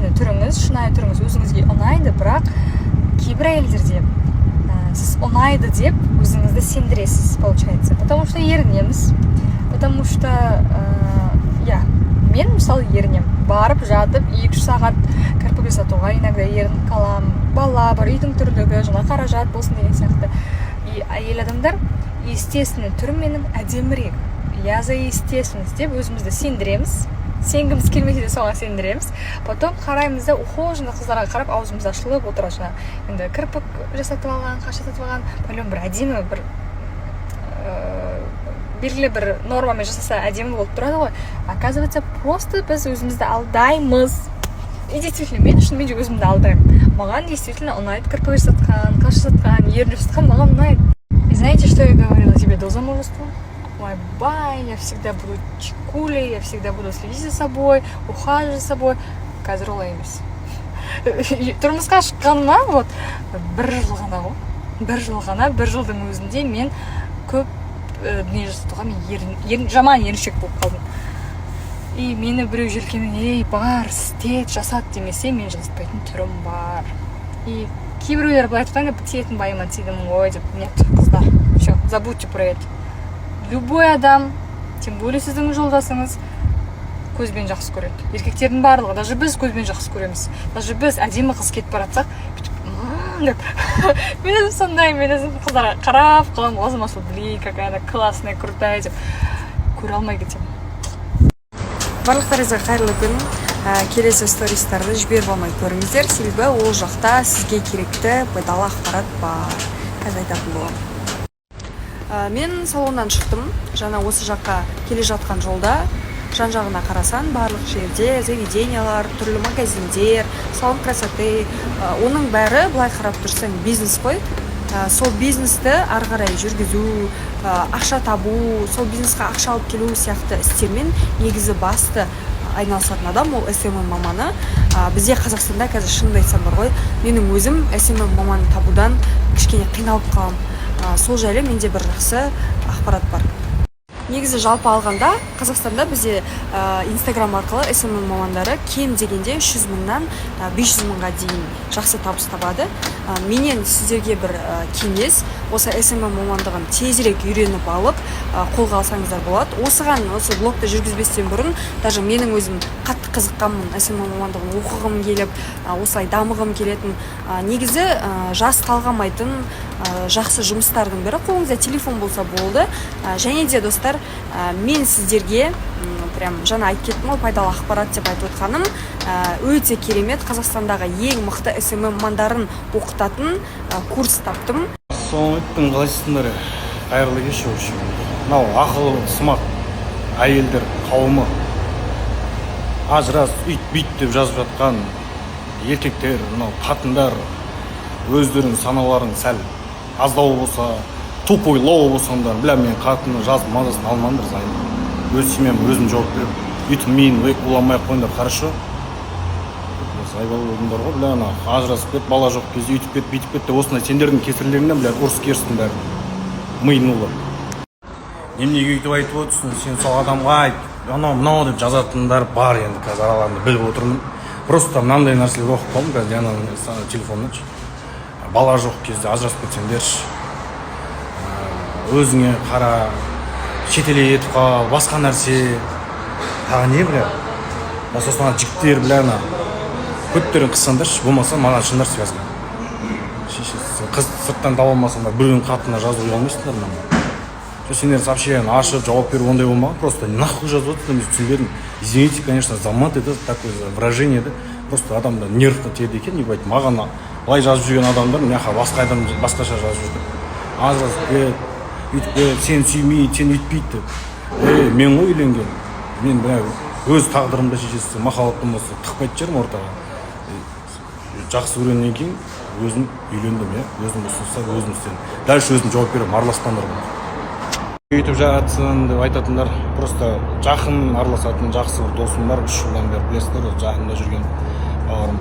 Естественно, түріңіз, шынайы түріңіз өзіңізге ұнайды, бірақ кейбір әйелдерде сіз ұнайды деп өзіңізді сендіресіз, получается, потому что ерінеміз, потому что иә, мен, мысалы, ерінемін. Барып жатып 2-3 сағат кірпік жасатуға иногда ерініп қаламын. Бала бар, үйдің тірлігі, жаңа қаражат болсын деген сияқты. И әйел адамдар «естественно түрім менің әдемірек, я за естественность» деп өзімізді сендіреміз. Сенгіміз келмесе де, соған сендіреміз. Потом қараймыз да, ухоженный қыздарға қарап, аузымыз ашылып отырады. Жаңағы енді кірпік жасатып алған, қаш жасатып алған, по бір әдемі, бір белгілі бір нормамен жасаса, әдемі болып тұрады ғой. Оказывается, просто біз өзімізді алдаймыз. И действительно, мен шынымен де өзімді алдаймын. Маған действительно ұнайды кірпік жасатқан, қаш жасатқан, ерін жасатқан маған ұнайды. И знаете, что я говорила тебе до замужества? Ойбай, я всегда буду чикулей, я всегда буду следить за собой, ухаживать за собой. Қазір олай емес. Тұрмысқа шыққаныма вот бір жыл ғана ғой, бір жыл ғана. Бір жылдың өзінде мен көп дүние жасатуға мен жаман еріншек болып қалдым. И мені біреу желкемен «Ей, бар, істет, жасат» демесе, мен жасатпайтын түрім бар. И кейбіреулер былай айтады: «Тиетін байыма тидім ғой» деп. Нет, қыздар, все, забудьте про это. Любой адам, тем более сіздің жолдасыңыз, көзбен жақсы көреді. Еркектердің барлығы, даже біз көзбен жақсы көреміз. Даже біз әдемі қыз кетіп бара жатсақ, бүйтіп «М-м» деп. Мен өзім сондай, мен өзім қыздарға қарап қаламын, аузым ашылып, «Блин, какая она классная, крутая» деп көре алмай кетемін. Барлықтарыңызға қайырлы күн! Келесі стористарды жіберіп алмай көріңіздер, себебі ол жақта сізге керекті, пайдалы ақпарат бар. Қазір айтатын боламын. Мен салоннан шықтым. Жаңа осы жаққа келе жатқан жолда жан жағына қарасаң, барлық жерде заведениялар, түрлі магазиндер, салон красоты. Оның бәрі, былай қарап тұрсаң, бизнес қой. Сол бизнесті ары қарай жүргізу, ақша табу, сол бизнеске ақша алып келу сияқты істермен негізі басты айналысатын адам ол СММ маманы. Бізде Қазақстанда қазір, шынымды айтсам бар ғой, менің өзім СММ маманын табудан кішкене қиналып қаламын. Сол жайлы менде бір жақсы ақпарат бар. Негізі, жалпы алғанда, Қазақстанда бізде Инстаграм арқылы СММ мамандары кем дегенде 300 мыңнан 500 мыңға дейін жақсы табыс табады. Менен сіздерге бір кеңес: осы СММ мамандығын тезірек үйреніп алып, қолға алсаңыздар болады. Осыған, осы блогты жүргізбестен бұрын даже менің өзім қатты қызыққанмын, СММ мамандығын оқығым келіп, осылай дамығым келетін. Негізі жас талғамайтын жақсы жұмыстардың бірі. Қолыңызда телефон болса болды. Және де, достар, мен сіздерге прям жаңа айтып кеттім ғой, пайдалы ақпарат деп айтып отқаным, өте керемет, Қазақстандағы ең мықты СММ мамандарын оқытатын курс таптым. Ассалаумағалейкум, қалайсыңдар? Қайырлы кеш. В общем, мынау ақыл сымақ әйелдер қауымы, ажырас, үйт бүйт деп жазып жатқан еркектер, мынау қатындар, өздерінің саналарың сәл аздау болса, тупойлау болсаңдар, бля, мен қатынны жазып мазасын алмаңдар займ. Өз семьям, өзім жауап беремін. Өйтіп миын уламай ақ қойыңдар, хорошо? Заебал болдыңдар ғой, бля. Ана ажырасып кет, бала жоқ кезде өйтіп кет, бүйтіп кет деп, осындай сендердің кесірлеріңнен, бля, ұрыс керістің бәрі миын улап. «Неменеге өйтіп айтып отырсың, сен сол адамға айт», анау мынау деп жазатындар бар. Енді қазір араларында біліп отырмын. Просто мынандай нәрселер оқып қалдым қазір Диананың телефонынан ше: «Бала жоқ кезде ажырасып кетсеңдерші, өзіңе қара, шетелге кетіп қал», басқа нәрсе, тағы не, бля. Мына сосын ана жігіттер, бля, ана көттерін қыссаңдаршы, болмаса маған шындар связка. Шешесі, қыз сырттан таба алмасаңдар, біреудің қатынына жазып ұялмайсыңдар ма? Жоқ, сендер сообщение ашып жауап беру ондай болмаған. Просто нахуй жазып отырсыңдар, мен түсінбедім. Извините, конечно, за мат, это такое выражение да. Просто адамда нервқа тиеді екен, ебать. Маған былай жазып жүрген адамдар мына жаққа басқа адам басқаша жазып жүр: «Ажырасып кет, өйтіп кет, сені сүймейді, сені өйтпейді» деп. Ей, мен ғой үйленген, мен, бля, өз тағдырымда, шешесі, махаббат болмаса, тықпайтын шығармын ортаға. Жақсы көргеннен кейін өзім үйлендім, иә, өзім ұсынса, өзім істедім. Дальше өзім жауап беремін, араласпаңдар. «Өйтіп жатсың» деп айтатындар, просто жақын араласатын жақсы бір досым бар, 3 жылдан бері білесіздер ғой, жақында жүрген бауырым.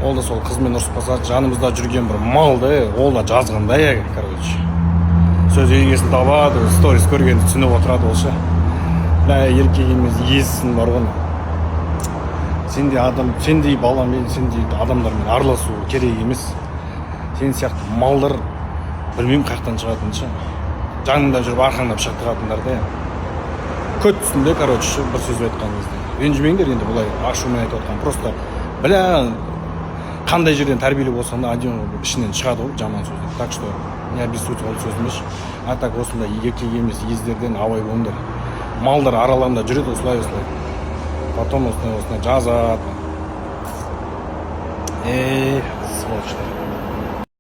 Ол да сол қызымен ұрыспаса, жанымызда жүрген бір мал да, ол да жазған да. Короче, сөз егесін табады, сторис көргенде түсініп отырады ол ше. Бля, еркек емес, иесісің бар ғой. Сендей адам, сендей баламен, сендей адамдармен араласу керек емес. Сен сияқты малдар білмеймін қай жақтан шығатынын ше, жаныңда жүріп арқаңда пышақ тығатындар да. Көт түсінде, короче, ше, бір сөзбен айтқан кезде, ренжімеңдер енді, бұлай ашумен айтып отқан. Просто, бля, қандай жерден тәрбиелі болсаң да, один ішінен шығады ғой жаман сөздер. Так что не обессудьте ол сөзіме ше. А так осындай еркек емес ездерден абай болыңдар. Малдар араларында жүреді осылай, осылай, потом осылай, осылай жазады. Эй, сволочьтар.